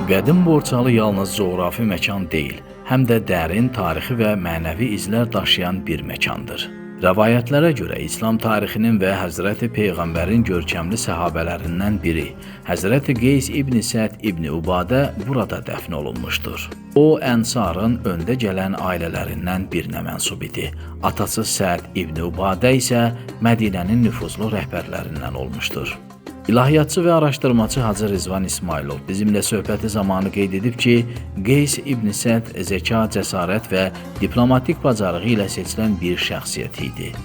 Qədim Borçalı yalnız coğrafi məkan deyil, həm də dərin tarixi və mənəvi izlər daşıyan bir məkandır. Rəvayətlərə görə İslam tarixinin və Həzrəti Peyğəmbərin görkəmli səhabələrindən biri Həzrəti Qeys İbn Səd İbn Ubadə burada dəfn olunmuşdur. O, Ənsarın öndə gələn ailələrindən birinə mənsub idi. Atası Səd İbn Ubadə isə Mədinənin nüfuzlu rəhbərlərindən olmuşdur. İlahiyyatçı və araşdırmaçı Hacı Rizvan İsmayılov bizimlə söhbəti zamanı qeyd edib ki, Qeys İbn Səd zəka, cəsarət və diplomatik bacarığı ilə seçilən bir şəxsiyyət idi.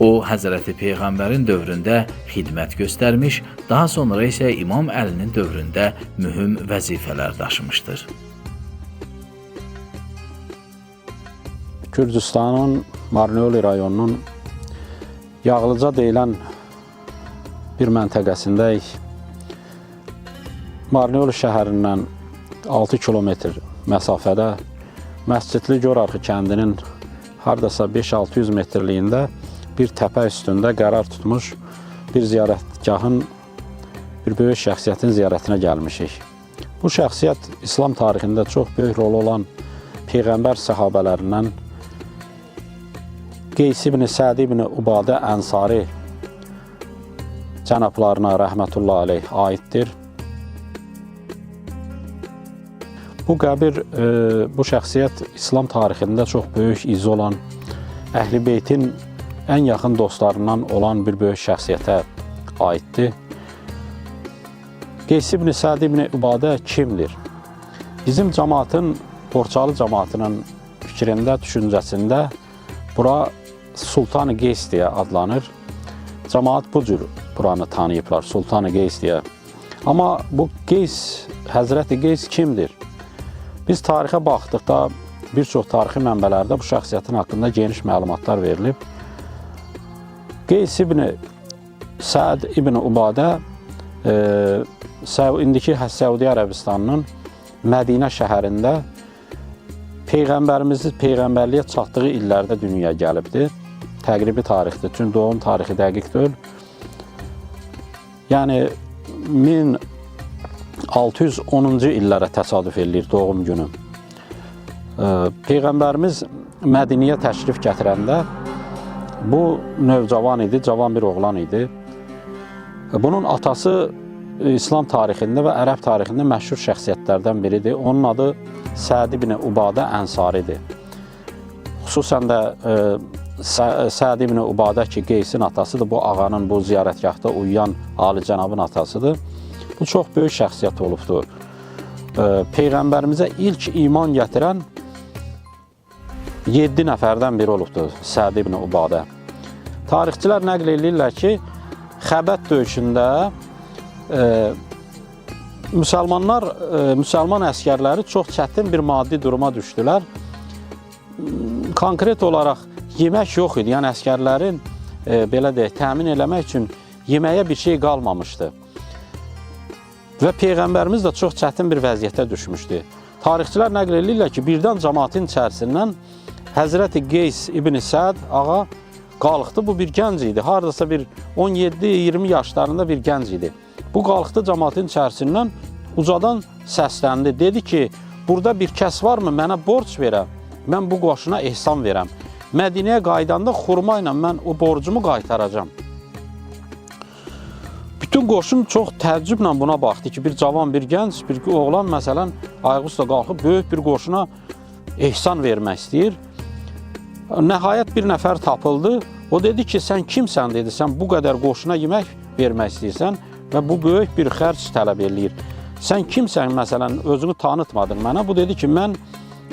O, Həzrəti Peyğəmbərin dövründə xidmət göstərmiş, daha sonra isə İmam Əlinin dövründə mühüm vəzifələr daşımışdır. Gürcüstanın Marneuli rayonunun Yağlıca deyilən bir məntəqəsindəyik. Marneuli şəhərindən 6 kilometr məsafədə Məscidli Görarxı kəndinin hardasa 5-600 metrliyində bir təpə üstündə qərar tutmuş bir ziyarətgahın, bir böyük şəxsiyyətin ziyarətinə gəlmişik. Bu şəxsiyyət İslam tarixində çox böyük rolu olan Peyğəmbər səhabələrindən Qeys ibn Səd ibn Ubadə Ənsari cənablarına rəhmətullah aleyh aiddir. Bu qəbir, bu şəxsiyyət İslam tarixində çox böyük izi olan, Əhl-i Beytin ən yaxın dostlarından olan bir böyük şəxsiyyətə aiddir. Qeys ibn Səd ibn Ubadə kimdir? Bizim cəmaatın, Borçalı cəmaatının fikrində, düşüncəsində bura Sultan-ı Qeys deyə adlanır. Cəmaat bu cür buranı tanıyıblar, Sultan-ı Qeys deyə. Amma bu Qeys, Həzrəti Qeys kimdir? Biz tarixə baxdıqda bir çox tarixi mənbələrdə bu şəxsiyyətin haqqında geniş məlumatlar verilib. Qeys ibn Səd ibn Ubadə indiki Səudiyyə Ərəbistanının Mədinə şəhərində Peyğəmbərimizi peyğəmbərliyə çatdığı illərdə dünyaya gəlibdir. Təqribi tarixdir, çünki doğum tarixi dəqiq deyil. Yəni 1610-cu illərə təsadüf eləyir doğum günü. Peyğəmbərimiz Mədiniyə təşrif gətirəndə bu növcavan idi, cavan bir oğlan idi. Bunun atası İslam tarixində və Ərəb tarixində məşhur şəxsiyyətlərdən biridir. Onun adı Səd ibn Ubadə Ənsaridir. Xüsusən də Səd ibn Ubadə ki, Qeysin atasıdır, bu ağanın bu ziyarətgahda uyuyan alicənabın atasıdır. Bu çox böyük şəxsiyyət olubdur. Peyğəmbərimizə ilk iman gətirən 7 nəfərdən biri olubdur Səd ibn Ubadə. Tarixçilər nəql eləyirlər ki, Xəbət döyüşündə müsəlmanlar, müsəlman əsgərləri çox çətin bir maddi duruma düşdülər. Konkret olaraq yemək yox idi. Yəni əsgərlərin belə deyək, təmin eləmək üçün yeməyə bir şey qalmamışdı. Və Peyğəmbərimiz də çox çətin bir vəziyyətə düşmüşdü. Tarixçilər nəql eləyirlər ki, birdən cəmaatın içərisindən Həzrəti Qeys ibn Səd ağa qalxdı. Bu bir gənc idi. Hardasa bir 17-20 yaşlarında bir gənc idi. Bu qalxdı cəmaatın içərisindən, ucadan səsləndi. Dedi ki, burada bir kəs varmı mənə borc verə, mən bu qoşuna ehsan verəm. Mədinəyə qayıdanda xurma ilə mən o borcumu qaytaracam. Bütün qoşun çox təəccüblə buna baxdı ki, bir cavan, bir gənc, bir oğlan məsələn ayaq üstə qalxıb böyük bir qoşuna ehsan vermək istəyir. Nəhayət bir nəfər tapıldı. O dedi ki, sən kimsən dedi, sən bu qədər qoşuna yemək vermək istəyirsən və bu böyük bir xərc tələb eləyir. Sən kimsən məsələn, özünü tanıtmadın mənə. Bu dedi ki, mən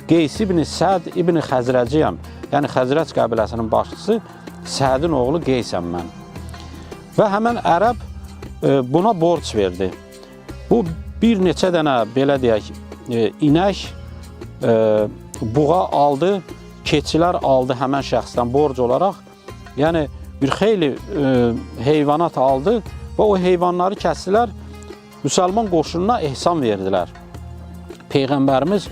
Qeys ibn Səd ibn Xəzrəciyəm. Yəni Xəzrəc qəbiləsinin başçısı Sədin oğlu Qeysəm mən. Və həmən ərəb buna borc verdi. Bu bir neçə dənə belə deyək, inək, buğa aldı, keçilər aldı həmən şəxsdən borc olaraq. Yəni bir xeyli heyvanat aldı və o heyvanları kəsdilər, müsəlman qoşununa ehsan verdilər. Peyğəmbərimiz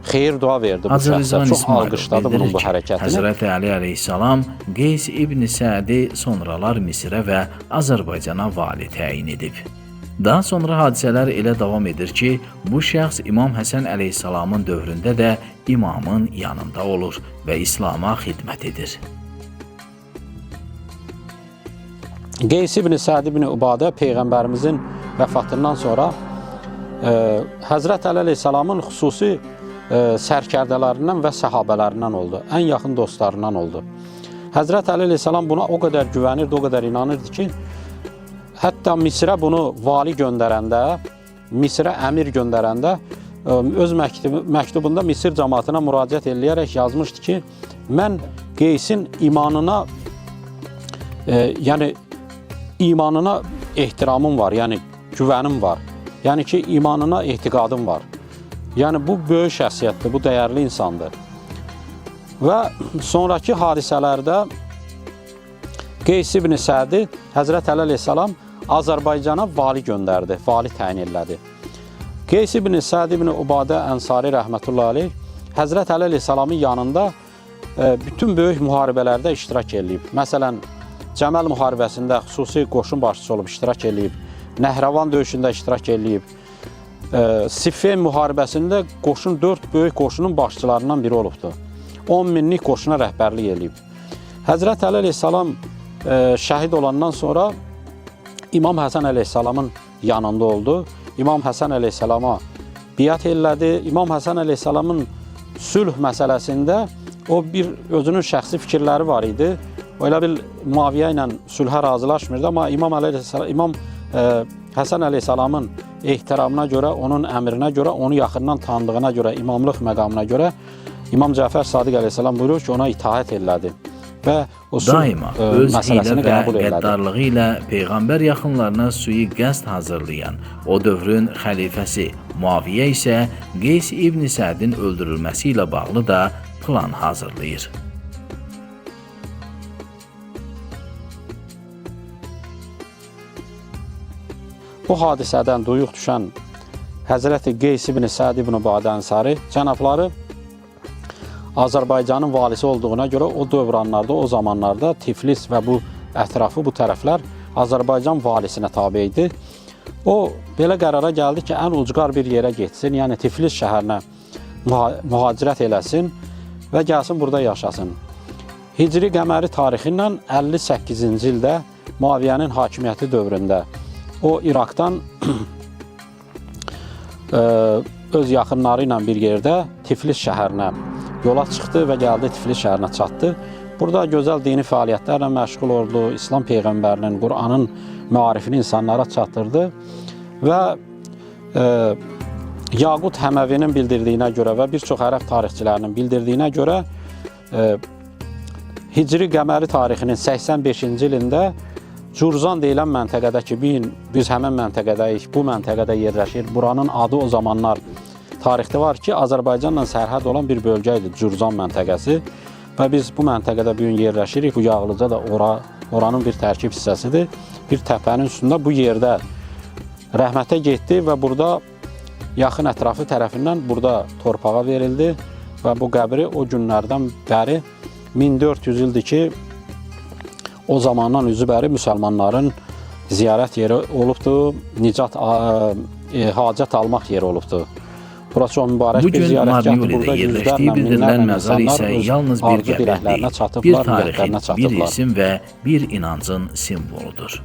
xeyir dua verdi bu Hacı şəxsə. Rizvan Çox İsmayılov alqışladı bunun bildirir bu ki, hərəkətini. Həzrəti Əli əleyhissalam Qeys ibn Sədi sonralar Misirə və Azərbaycana vali təyin edib. Daha sonra hadisələr elə davam edir ki, bu şəxs İmam Həsən əleyhissalamın dövründə də imamın yanında olur və İslam'a xidmət edir. Qeys ibn Səd ibn Ubadə Peyğəmbərimizin vəfatından sonra Həzrət Əli əleyhissalamın xüsusi sərkərdələrindən və səhabələrindən oldu. Ən yaxın dostlarından oldu. Həzrət Əli əleyhissalam buna o qədər güvənirdi, o qədər inanırdı ki, hətta Misrə bunu vali göndərəndə, Misrə əmir göndərəndə öz məktubunda Misir cəmaatına müraciət eləyərək yazmışdı ki, mən Qeysin imanına, yəni imanına ehtiramım var, yəni güvənim var. Yəni ki, imanına etiqadım var. Yəni bu böyük şəxsiyyətdir, bu dəyərli insandır. Və sonrakı hadisələrdə Qeys ibn Sədi Həzrət Əli əleyhissalam Azərbaycana vali göndərdi, vali təyin elədi. Qeys ibn Səd ibn Ubadə Ənsari rəhmətullahi əleyh Həzrət Əli əleyhissalamın yanında bütün böyük müharibələrdə iştirak eləyib. Məsələn, Cəməl müharibəsində xüsusi qoşun başçısı olub iştirak eləyib. Nəhrəvan döyüşündə iştirak eləyib. Siffin müharibəsində qoşun 4 böyük qoşunun başçılarından biri olubdur. 10 minlik qoşuna rəhbərlik eləyib. Həzrət Əli əleyhissalam şəhid olandan sonra İmam Həsən əleyhissalamın yanında oldu. İmam Həsən əleyhissalama biat elədi. İmam Həsən əleyhissalamın sülh məsələsində o bir özünün şəxsi fikirləri var idi. O elə bil Muaviyə ilə sülhə razılaşmırdı, amma İmam Həsən əleyhissalamın ehtiramına görə, onun əmrinə görə, onu yaxından tanıdığına görə, imamlıq məqamına görə İmam Cəfər Sadiq əleyhissalam buyurur ki, ona itaət elədi və o sülh Daima öz hiylə məsələsini və qəbul elədi. qəddarlığı ilə Peyğəmbər yaxınlarına sui-qəsd hazırlayan o dövrün xəlifəsi Muaviyə isə Qeys ibn Sədin öldürülməsi ilə bağlı da plan hazırlayır. Bu hadisədən duyuq düşən Həzrəti Qeys ibn Səd ibn Ubadə Ənsari cənabları Azərbaycanın valisi olduğuna görə o dövranlarda, o zamanlarda Tiflis və bu ətrafı, bu tərəflər Azərbaycan valisinə tabe idi. O belə qərara gəldi ki, ən ucqar bir yerə getsin, yəni Tiflis şəhərinə mühacirət eləsin və gəlsin burada yaşasın. Hicri qəməri tarixi ilə 58-ci ildə Muaviyyənin hakimiyyəti dövründə o İraqdan öz yaxınları ilə bir yerdə Tiflis şəhərinə yola çıxdı və gəldi Tiflis şəhərinə çatdı. Burada gözəl dini fəaliyyətlərlə məşğul oldu, İslam peyğəmbərinin, Qur'anın maarifini insanlara çatdırdı və Yaqut Həməvinin bildirdiyinə görə və bir çox ərəb tarixçilərinin bildirdiyinə görə Hicri qəməri tarixinin 85-ci ilində Curzan deyilən məntəqədə ki, biz həmin məntəqədəyik, bu məntəqədə yerləşir. Buranın adı o zamanlar tarixdə var ki, Azərbaycanla sərhəd olan bir bölgə idi, Curzan məntəqəsi və biz bu məntəqədə bu gün yerləşirik. Bu Yağlıca da oranın bir tərkib hissəsidir. Bir təpənin üstündə bu yerdə rəhmətə getdi və burada yaxın ətrafı tərəfindən burada torpağa verildi və bu qəbri o günlərdən bəri 1400 ildir ki, o zamandan üzü bəri müsəlmanların ziyarət yeri olubdur, nicat hacət almaq yeri olubdur. Burası çox mübarək Bu bir gün ziyarətgahdır. Marniulidə Burada yerləşdiyi yüzlərlə, bildirilən minlərlə məzar insanlar isə öz yalnız bir arzu qəbir diləklərinə deyil, bir çatıblar, tarixin, niyyətlərinə bir çatıblar. isim və bir inancın simvoludur.